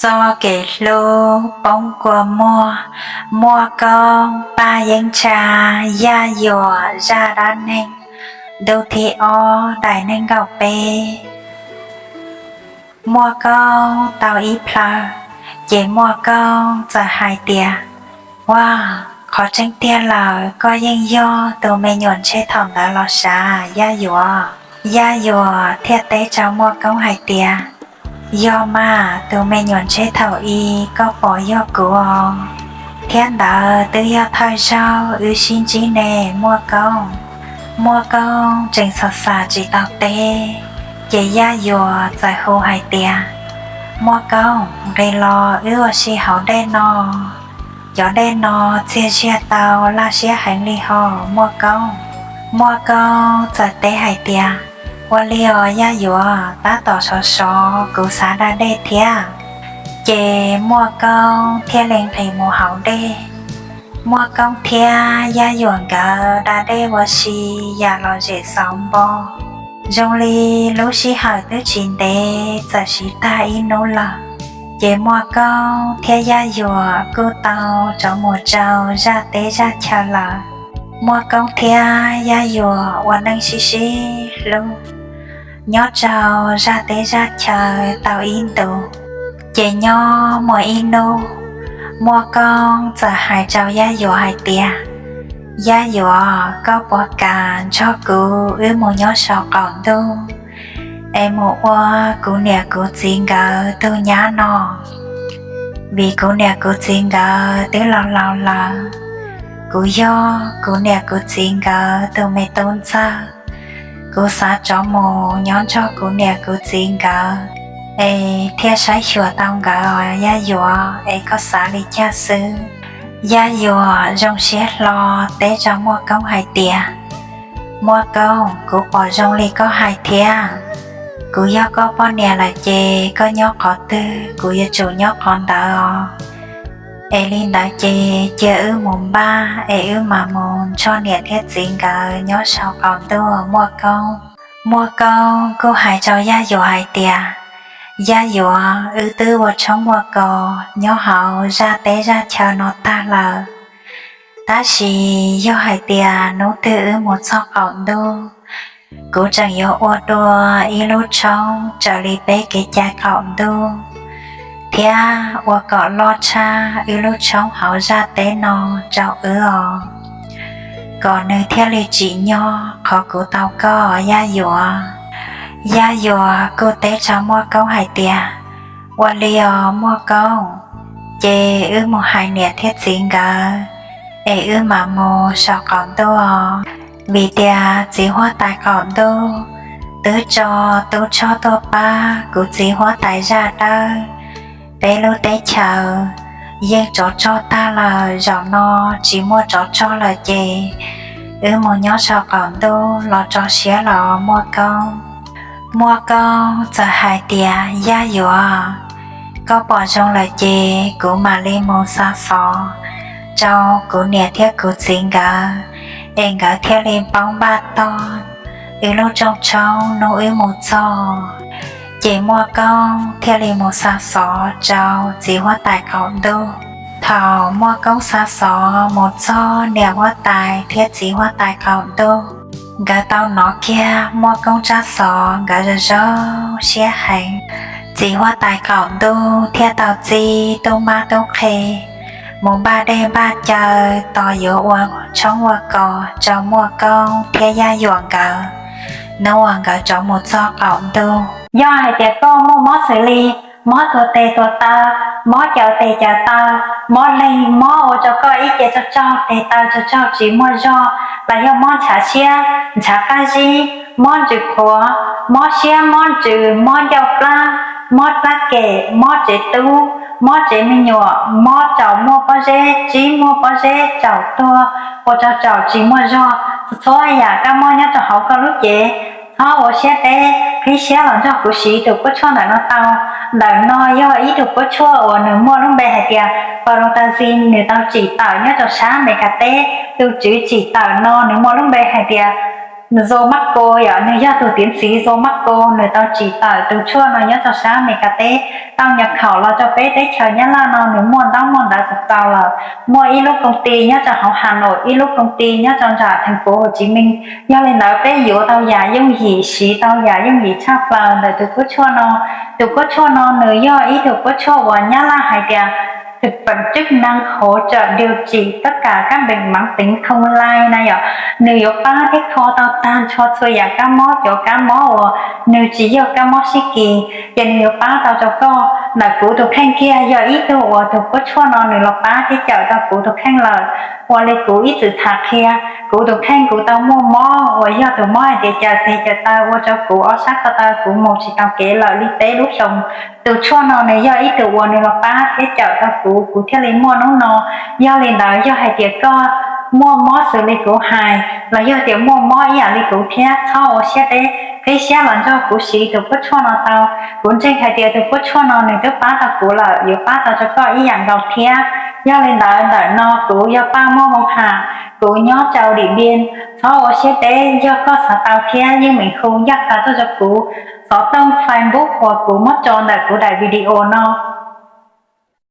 Txoj kev hlub poob kua muag, Muaj Koob, Paj Yeeb Ntsha, Yaj Yuam, zaj dab neeg, ntu thib ob, daim neeg nkaum peb. Muaj Koob tau ib plhaw, ces Muaj Koob txawm hais tias, Ua, qhov tseeb tiag lawm, koj yeej yog tus me nyuam ntsej thaum ntawd los sav, Yaj Yuam. Yaj Yuam thiaj teb rau Muaj Koob hais tias, Yog mas, tus me nyuam ntsej thaum i koj pom yog kuv os. Thiab ntawd twb yog thawj zaug wb sib ntsib ne, Muaj Koob. Muaj Koob tseem xav xav tsis tau teb, ces Yaj Yuam txawm hu hais tias, Muaj Koob, nqis los wb ua si hauv dej no. Cov dej no txiag ziag tau, laj siab heev li hos, Muaj Koob. Muaj Koob txawm teb hais tias, Ua li os Yaj Yuam, tab tom sov sov kuv xav da dej thiab. Ces Muaj Koob thiaj li nqis mus hauv dej. Muaj Koob thiab Yaj Yuam nkawd da dej ua si yam lom zem xauv npo. Zoo li lub sij hawm twb tsis ntev txawm siv tag ib hnub lawm, ces Muaj Koob thiab Yaj Yuam kuj tau rov mus rau zaj teb zaj chaw lawm. Muaj Koob thiab Yaj Yuam ua neej sib sib hlub nyob rau zaj teb zaj chaw tau ib ntus. Ces nyob muaj ib hnub, Muaj Koob txawm hais rau Yaj Yuam hais tias, Yaj Yuam, koj puas kam nrog kuv wb mus nyob saum qaum ntuj es mus ua kuv niam kuv txiv nkawd tug nyab no? Vim kuv niam kuv txiv nkawd twb laus laus lawm, kuv yog kuv niam kuv txiv nkawd tus me tub ntxawg. Kuv xav rov mus nyob nrog kuv niam kuv txiv nkawd es thiaj saib xyuas tau nkawd os Yaj Yuam, es koj xav li cas xwb? Yaj Yuam zoo siab hlo teb rau Muaj Koob hais tias, Muaj Koob, kuv pom zoo li koj hais thiab. Kuv yog koj poj niam lawm ces koj nyob qhov twg kuv yuav tsum nyob qhov ntawd os. Es li ntawd ces cia wb mus npaj es wb mam mus nrog niam thiab txiv nkawd nyob saum qaum ntuj, Muaj Koob. Muaj Koob kuj hais rau Yaj Yuam hais tias, Yaj Yuam, wb twb ua tshoob ua kos nyob hauv zaj teb zaj chaw no tag lawm, tab sis yog hais tias hnub twg wb mus txog qaum ntuj, kuv tseem yuav ua dua ib lub tshoob raws li peb kev cai qaum ntuj, thiab ua kom loj tshaj wb lub tshoob hauv zaj teb no rau wb os, kom nws thiaj li tsim nyog qhov kuv tau koj, Yaj Yuam. Yaj Yuam kuj teb rau Muaj Koob hais tias, Ua li os Muaj Koob, ces wb mus hais niam thiab txiv nkawd es wb mam mus saum qaum ntuj os. Vim tias txiv huab tais qaum ntuj twb tso tub rog tuaj pab kuv txiv huab tais zaj dawb. Peb lub teb chaws yeej tsov rog tag lawm, zaum no tsis muaj tsov rog lawm ces wb mus nyob saum qaum ntuj los tso siab los, Muaj Koob. Muaj Koob txawm hais tias, Yaj Yuam, koj pom zoo lawm ces kuv mam li mus xa xov rau kuv niam thiab kuv txiv nkawd es nkawd thiaj li paub npaj tog wb lub rooj tshoob hnub wb mus txog. Ces Muaj Koob thiaj li mus xa xov rau txiv huab tais qaum ntuj. Thaum Muaj Koob xa xov mus txog niam huab tais thiab txiv huab tais qaum ntuj, nkawd tau hnov kiag Muaj Koob tsab xov, nkawd zoo zoo siab heev. Txiv huab tais qaum ntuj thiaj tau txib tub mab tub qhe mus npaj dej npaj cawv tos yuav ua tshoob ua kos rau Muaj Koob thiab Yaj Yuam nkawd hnub uas nkawd rov mus txog qaum ntuj. Yog hais tias koj muaj mob xws li mob tuag tes tuag taw, mob cawv tes cawv taw, mob leeg, mob ua rau koj ib ce tsaug tsaug tes taw tsaug tsaug tsis muaj zog, los yog mob ntshav siab ntshav qab zib, mob ntsws qhuav, mob siab mob ntsws, mob ncauj plab, mob plab kem, mob tsev tub, mob tsev me nyuam, mob tsaus muaj pob zeb, tsib muaj pob zeb, tsaus tuag, ua rau tsaus tsis muaj zog, txhua txhua yam kab mob nyob rau hauv koj lub cev, txhob ua siab deb, qhib siab los nrog kuv siv tus puab tshuaj ntawm no tau. Ntawm no yog ib tug puab tshuaj uas nws muaj lub npe hais tias Promethazine, nws tau tsim tawm nyob rau sab Amelikas teb. Tus tswv tsim tawm no nws muaj lub npe hais tias Marco yom, nws yog tus tiav txiv Marco, nws tau tsim tawm tus tshuaj no nyob rau sab Amelikas teb, tau nyas khaum los rau peb teb chaws Nyab Laj no, nws muaj ntaub muaj ntawv txaus txaus lawm. Muaj ib lub koom ti nyob rau hauv Has Nois, ib lub koom ti nyob rau nram theem puv Hauv Tsiv Meej. Yog li ntawd peb yuav tau yam yooj yim, siv tau yam yooj yim tshaj plaws ntawm tus kuab tshuaj no. Tus kuab tshuaj no nws yog ib tug kuab tshuaj uas Nyab Laj hais tias thực phẩm chức năng hỗ trợ điều trị tất cả các bệnh mãn tính không lây na yom. Nws yuav pab thiab kho tau tag nrho txhua yam kab mob, cov kab mob uas nws tsis yog kab mob sib kis, ces nws yuav pab tau rau koj. Ntawm kuv tus kheej kiag yog ib tug uas tus kuab tshuaj no nws los pab thiab cawm tau kuv tus kheej lawm. Ua li kuv ib txwm tham qhia, kuv tus kheej kuv tau muaj mob uas yog tus mob hais tias cawm tes cawm taw ua rau kuv ob sab ko taw kuv mus tsis tau kev lawm li peb lub xyoos. Tus tshuaj no nws yog ib tug uas nws los pab thiab cawm tau kuv, kuv thiaj li muaj hnub no. Yog li ntawd yog hais tias koj muaj mob xws li kuv hais los yog tias muaj mob ib yam li kuv thiab, txhob ua siab deb, qhib siab los nrog kuv siv tus kuab tshuaj no tau. Kuv ntseeg hais tias tus kuab tshuaj no nws twb pab tau kuv lawm, yuav pab tau rau koj ib yam nkaus thiab. Yog li ntawd ntawm no kuv yog Paj Muaj Moo Ham, kuv nyob rau Dim Npias. Txhob ua siab deb, yog koj xav tau thiab yeej meem hu ncaj qha tuaj rau kuv. Xov tooj Facebook uas kuv muab tso ntawm kuv daim video no.